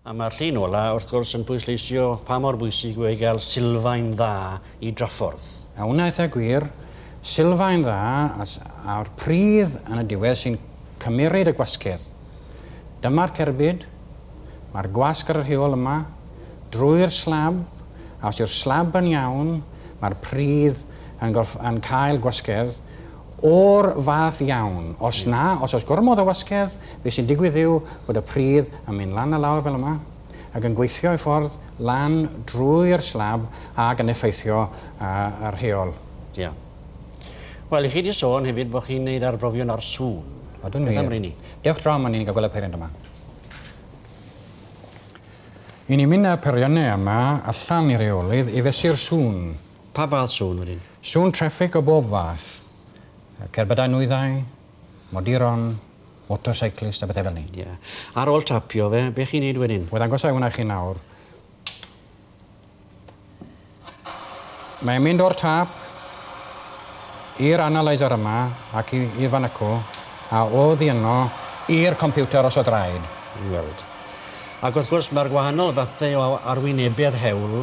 A mae'r llun ola, wrth gwrs, yn pwysleisio pa mor bwysig yw e i gael sylfaen dda i draffordd. A hwnna eitha gwir, sylfaen dda a'r pridd yn y diwedd sy'n cymeryd y gwasgedd. Dyma'r cerbyd, mae'r gwasg ar yr heol yma, drwy'r slab, a os yw'r slab yn iawn, mae'r pridd yn gorff- yn cael gwasgedd o'r fath iawn. Os na, os oes gormod o wasgedd, be sy'n digwydd yw bod y pridd yn mynd lan a lawr fel yma, ac yn gweithio ei ffordd lan drwy'r slab ac yn effeithio ar heol. Ia. Wel, i chi 'di sôn hefyd bod chi'n neud arbrofion ar sŵn. Odwn wir. Beth am reini? Dewch draw man 'yn i gael gweld y peiriant yma. I ni'n mynd â'r peiriannau yma allan i'r heolydd i fesur sŵn. Pa fath sŵn wedyn? Sŵn traffic o bob fath. Cerbydau nwyddau, moduron, motorcyclist a bethau fel 'ny. Ie. Ar ôl tapio fe, be chi'n neud wedyn? Wel ddangosai hwnna i chi nawr. Mae'n mynd o'r tap i'r analyzer yma ac i, i'r fan acw, a oddi yno i'r computer os oedd rhaid. Fi'n gweld. Ac wrth gwrs mae'r gwahanol fathau o arwynebedd hewl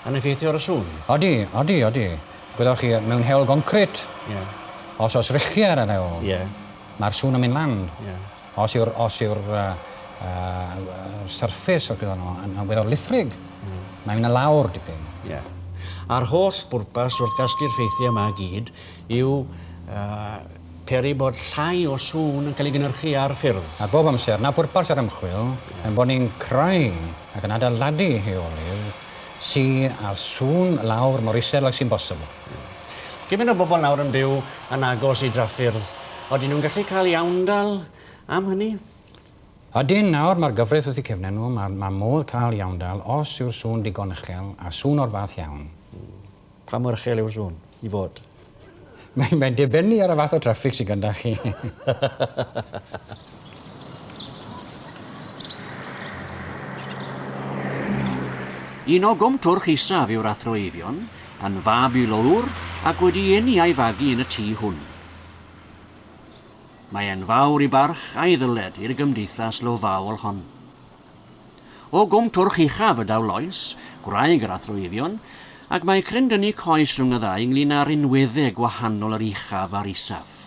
yn effeithio ar y sŵn. Odi, odi, odi. Gwyddoch chi, mewn hewl goncrit, Ie. os oes rhychiau ar yr hewl, Ie. mae'r sŵn yn mynd lan. Ie. Os yw'r os yw'r yy yy surface os byddan nhw yn yn weddol lithrig, mae'n mynd lawr dipyn. Ie. A'r holl bwrpas wrth gasglu'r ffeithiau yma i gyd yw yy peri bod llai o sŵn yn cael ei gynhyrchu ar ffyrdd. A bob amser, 'na pwrpas yr ymchwil, ein bod ni'n creu ac yn adeiladu heolydd sy â'r sŵn lawr mor isel ag sy'n bosibl. Gymaint o bobl nawr yn byw yn agos i draffyrdd, odyn nhw'n gallu cael iawndal am hynny? Ydyn, nawr mae'r gyfraith wrth eu cefnau nhw, mae, mae modd cael iawndal os yw'r sŵn digon uchel, a sŵn o'r fath iawn. Pa mor uchel yw'r sŵn i fod? Mae'n mae dibynnu ar y fath o traffig sydd gyda chi. Un o Gwm Twrch Isaf yw'r Athro Eifion, yn fab i löwr ac wedi eni a'i fagu yn y tŷ hwn. Mae e'n fawr i barch a'i ddyled i'r gymdeithas lofaol hon. O Gwm Twrch Uchaf y daw Lois, gwraig yr Athro Eifion, ac mae cryn dynnu coes rhwng y ddau ynglŷn â rhinweddau gwahanol yr uchaf a'r isaf.